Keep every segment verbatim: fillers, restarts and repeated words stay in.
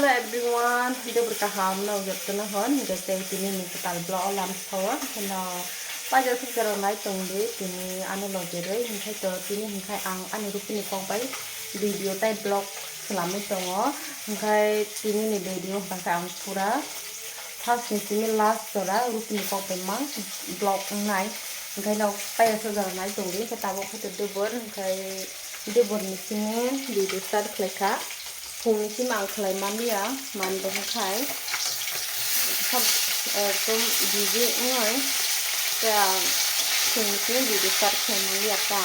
Hello everyone, debor kaham no jotono hwn, hwnkhe tei tini ni kwtal vlog o lam sao, hwnkhe no paida sukjaro nai tong di, tini ano logerwi, hwnkhe to tini hwnkhe ang ani rupini kok bai video tai vlog swlamwi tongo, hwnkhe tini ni video hwnkhe ang pura first ni simi last jora rupini kok bai mang vlog wngnai, hwnkhe no paida sukjaro nai tong di, hwnkhe tabuk khe to debor, hwnkhe debor ni simi video start khlai kha. Phungni simi ang khlai manliya, mani bo khai. Ekdom busy wngwi tei ang phungni simi video start khlai manliya ta.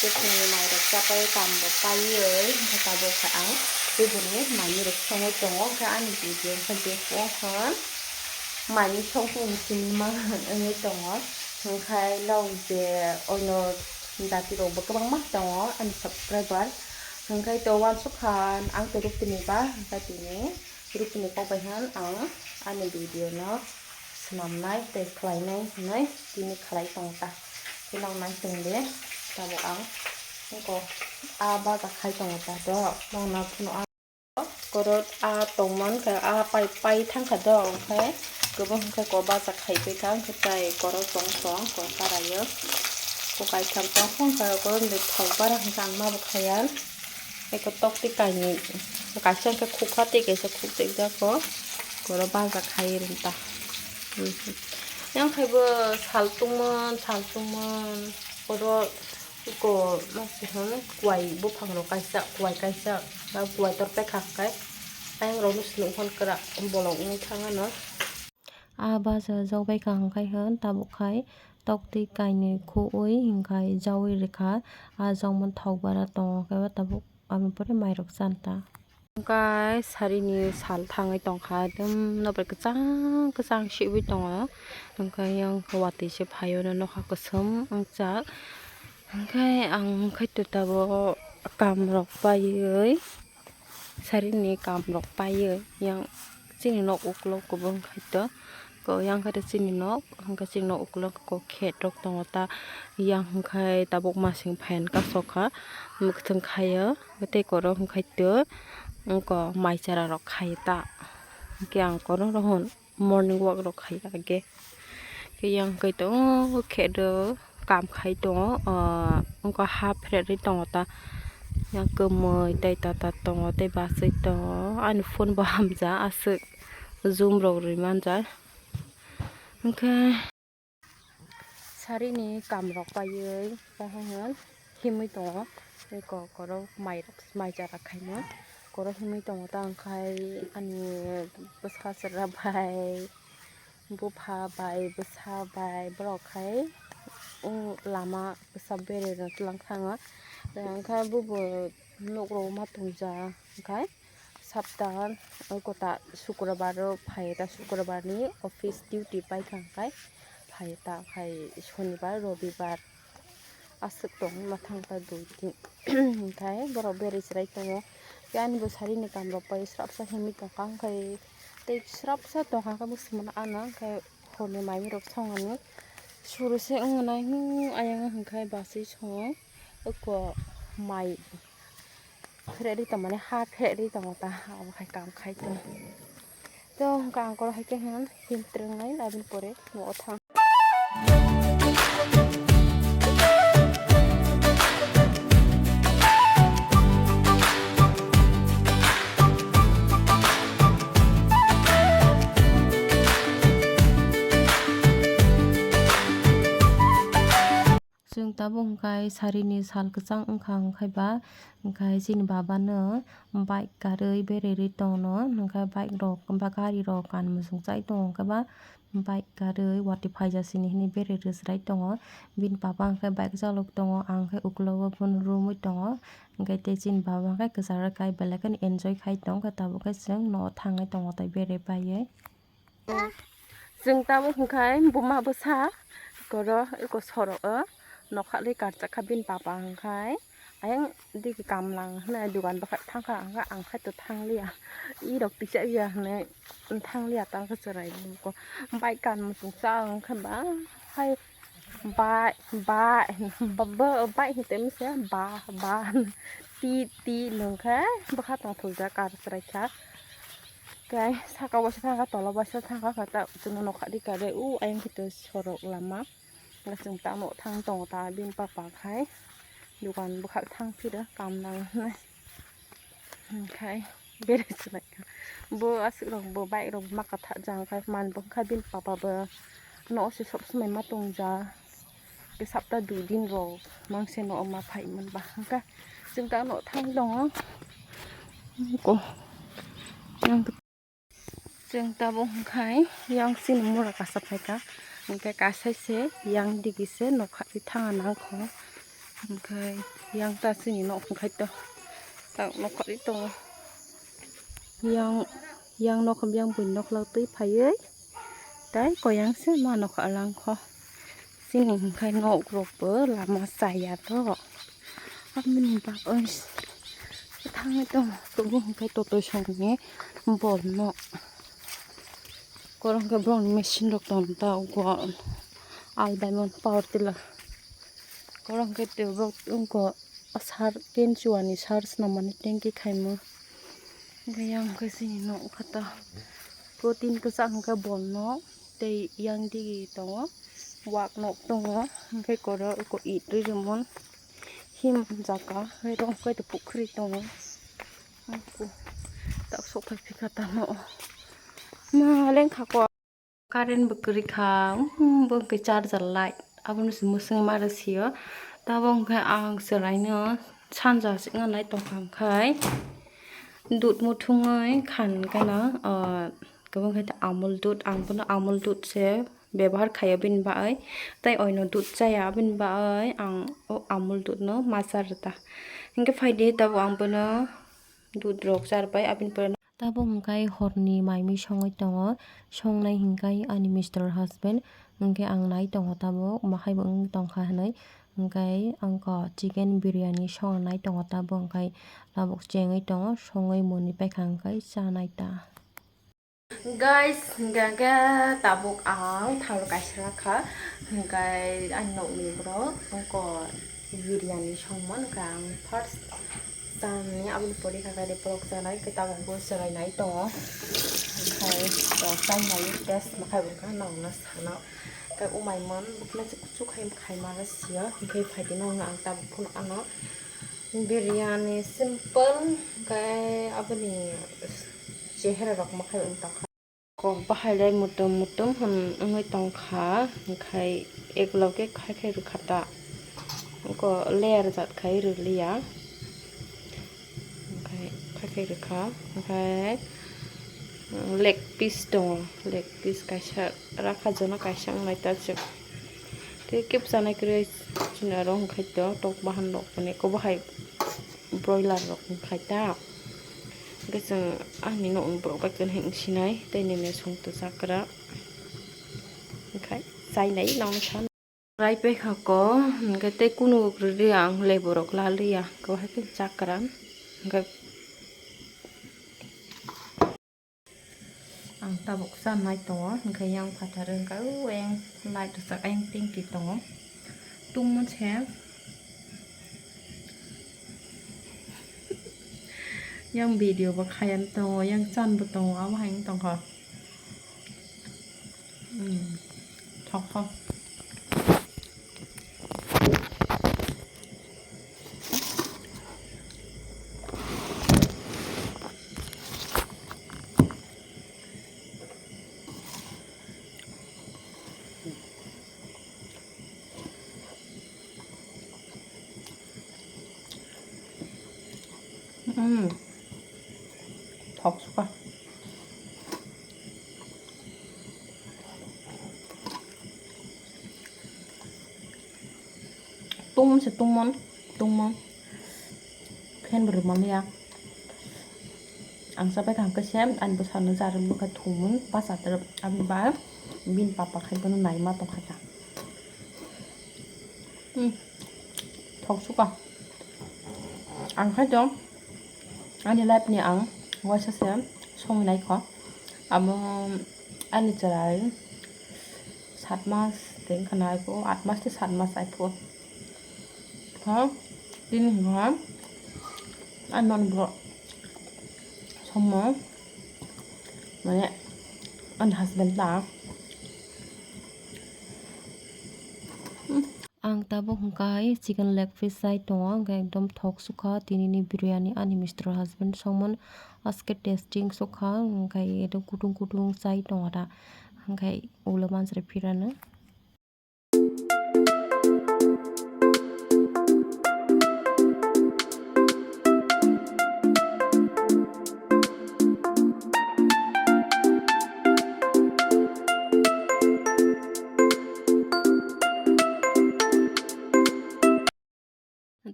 Tei phungni mairok chapai, kam bo paiwi, hwnkhe tabuk khe ang tei boni manwirok songwi tongo, hwnkhe ani video wngkha je phone hwn. Manwi songphung simi ma wngwi tongo, hwnkhe nok je ono jati rok bo kwbangma tongo ani subscriber, hwnkhe to uansukha ang to rupini ba, hwnkhe tini rupini kok bai hwn ang ani video no swnamnai tei khlainai hwnwi tini khlai tong ta, tei nok nai tong di, tabuk ang eko a baja khai tongo ta do, nok nai phano. Korot a tongmani khe a pai, pai thangkha do, hwnkhe kwbang hwnkhe ko baja khaipai kha, hwnkhe tai korot tong tong ko karaio. Ko kaitham tong kha, hwnkhe korot ni thok bara hwnkhe ang ma bo khaiya. Eko tok tei kainwi, kaisa hwnkhe khukha tei kaisa khuk tei jako, korot baja khai rim ta. Yang khai bo sal tungmon, sal tungmon, korot Eko masa hwn kuai buphang rok kaisa, kuai kaisa, ba kuai tor pekha hwnkhe ayang rok no swnam hwn kwrak bolong wngwi thang ano. A baja jok bai kaham khai hwn tabuk khai tok twi kainwi khuwi hwnkhe jaui rwkha. A jok mani thok bara tongo khe tabuk aboni pore mai rok chan ta. Hwnkhe sarini sal thangwi tongkha, ekdom nobar kwchang kwchang sibwi tongo. Hwnkhe yang watwi se phaio, nokha kwchwng wngjak. Hwnkhe ang khaito tabuk kam rok paiwi, sarini kam rok paiwi yang chini nok ukulok kubun khaito. Ko yang khe chini nok, hwnkhe chini nok ukulok khe khet rok tongo ta, yang hwnkhe tabuk masing phan kasokha, mwkhwtwng khaio, tei koro hwnkhe to wngko mai chara rok khaio ta, hwnkhe ang koro rohon morning walk rok khaio age, khe yang hwnkhe to khet rok. Kam khai tongo, ah, wngkha ha phrerwi tongo ta. Yang kwmwi tei tata tongo, tei bachwi tongo. Ani phone bo hamjak aswk, zoom rok rwi manjak. Hwnkhe sarini kam rok paiwi, tei hai hwn himwi tongo. Tei ko-, korok mai rok, mai chara khaima. Korok himwi tongo ta, hwnkhe ani bwsa chwra bai. Bupha bai bwsa bai borok khai, o lama kisa berwi rw twlang thango. Hwnkhe bubo nok rok ma tongja hwnkhe sapta oi kota sukrobar o phai ta, sukrobar ni office duty paikha hwnkhe phai ta, phai sonibar robibar. Aswk tong ma thang ta dui tin. Hwnkhe borok berwi chwrai tongo. Tei ani bo sarini kam rok pai srapsa himwi tongkha, hwnkhe tei srapsa tongkha khe bo swmana ano, hwnkhe horni mai rok songani suru se wngnai, hmm, ayang hwnkhe bachwi songo. Oko mai pherwi tongmani, ha pherwi tongo ta, abo hai kam khai tongo. To hwnkhe ang koro hai khe hwn him twrwngnai, aboni pore nogo thang. Chwng tabuk hwnkhe sarini sal kwchang wngkha, hwnkhe ba hwnkhe chini baba no bike karwi bererwi tongo, hwnkhe bike rok ba gari rok kan muchung chai tongo, hwnkhe ba bike karwi watwi phaijak sini hinwi bererwi chwrai tongo. Bini papa hwnkhe bike chalok tongo, ang khe ukulogo phone romwi tongo, hwnkhe tei chini baba hwnkhe kwcharo kai belai kheno enjoy khai tongo, hwnkhe tabuk khe chwng nogo thangwi tongo tei berai paiwi. Chwng tabuk hwnkhe buma bwsa koro eko soro o nokha le karchak kha bini papa hwnkhe ayang digi kamlang hwnwi dugan bwkhak thangkha hwnkhe ang khaito thangliya, i rok tisa ya hwnwi thangliya tangkhe chwrai buko bai kan muchung cha wngkhe ba hai bai bai bai hwntwi misa ba ba ti ti nwngkhe bwkha tongthokjak kar chwraikha. Khe saka waisa thangkha, tola waisa thangkha, khe ta chwngno nokha rikha de, o ayang khe to sorok lama. Khe chwng ta nok thang tongo ta bini papa khai. Dokan bwkhak thang phiro kam nang hwnwi. Khai bere chwlai kha. Bo aswk rok bo bike rok ma kwtha jang khai man bo khai bini papa bo no se sob somoi ma tong ja. Ke sapta dui din rok mang se no ma phai man ba hwnkha. Chwng ta nok thang tongo. Ko. Chwng tabuk hwnkhe yang chini mura kasa phaikha, hwnkhe kasai se yang digi se nokha ri thangna nangkho, hwnkhe yang ta chini nok hwnkhe to tak nokha ri tongo, yang, yang nokha yang buini nokholao twi phaiwi tei koyang se ma nokha langkho. Chini hwnkhe nok rok bo lama chaya to. Aboni bagwi thangwi tongo. Tubui hwnkhe toto songni bol no. Korong khe borokni machine rok tong ta uko Al Diamond Power Tiller. Korong khe tei borok uko sar ken chuani sar swnam mani tanki khaimo. Hwnkhe yang khe chini nok kha ta. Protein kwchak hwnkhe bol no. Tei yang digi tongo, wak nok tongo, hwnkhe koro eko it ri rimon him jaka, hwnkhe rong khe pukhri tongo, tak sok phai phika tamo ma lengkha ko. Current bo kwrwi kha, hmm, bo hwnkhe charger light, abono se mwswng ma rw sio, tabok hwnkhe ang chwraino sanja swkna nai tongkha hwnkhe dud muthungwi khan gana, ah, kwbang khe Amul dud, ang bono Amul dud se bebohar khaio bini bagwi, tei oino dud chaya bini bagwi ang o Amul dud no ma cha rwta. Hwnkhe phaidi tabuk ang bono dud rok cha rwbai, abini pore no. Tabuk hwnkhe horni mai mui songwi tongo, songnai hwnkhe ani Mister Husband, hwnkhe ang nai tongo tabuk, bahai bo wng tongkha hinwi, hwnkhe ang kok chicken biryani songna nai tongo tabuk, hwnkhe tabuk chengwi tongo, songwi moni paikha hwnkhe chanai ta. Guys, hingke hingke tabuk ang thalo kaisa rakha, hingke ani nokni borok wngkha biryani songmani, hingke ang first chamani aboni pore kha khe borok chanai, hingke tabuk bo chwrainai tongo, hingke chainai test ma khai bo wngkha nokna sana, hingke umaiman bukna chukchuk khai khai ma sio, hingke phaidi nokno ang tabuk phunuknw. Biryani simple, hingke aboni chehera rok ma khai wng tongkha. Kok bahai lai mutum mutum hwn wngwi tongkha, hingke ekloge khai khai rwkha ta. Kok layer jat khai rwliya. Hingke khai khai rwkha, hingke leg piece tongo, leg piece kaisa rakha jono kaisa wngnai ta chwk. Tei kebo chanai kwrwi chini oro hwnkhe to tok bahan rok hwnwi eko bahai broiler rok wngkhai ta. Hwnkhe chwng ani nokni borok bai khe hinwi sinai tei nini songtwi chakra wngkhai chainai nokni sano. Rai paikha ko hwnkhe tei kunu kwrwi ang lebu rok la liya, kebo hai khe chakra hwnkhe. Ang tabuk chanai tongo, hwnkhe yang phatar wngkha, o yang light rwchak ayang tanki tongo, tungmo se yang video bo khayang tongo, yang chan bo tongo, abo hai wng tongkha. Hmm, thok thok. Hmm. Thok suka. Tungmon se tungmon, tungmon. Fan bo rwmani ya. Ang chapai kaham khe se ani bwsano jarwk bwkha thumung bachadrwk. Aboni bai bini papa khai bono naima tongkha ta. Hmm. Thok suka. Ang khai tong ani life ni ang waisa se songwi naikha. Amo ani chwrai sat mas tei wngkha na aiphuo, aat mas tei sat mas aiphuo. Ha, tini hwnha ani mani borok sommo. Mane, ani husband ta. Ang tabuk hwnkha hai chicken leg piece chai tongo, hwnkhe ekdom thok sukha tinini biryani ani Mister husband songmani, aske tasting sukha, hwnkhe ekdom kutung kutung chai tongo da, hwnkhe ulo mansari phirano.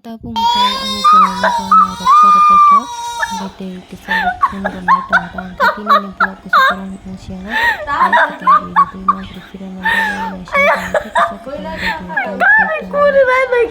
Tabuk hwnkhe ani chwraino bo nairok charwk paikha, hwnkhe tei kisa bo phone rwnai tongo ta, hwnkhe tini ni vlog kisa kwrwng wng siyano, like, tei video twi mantri phirano bagwi naising tongkha, kisa kwtal video tei vlog tongmani.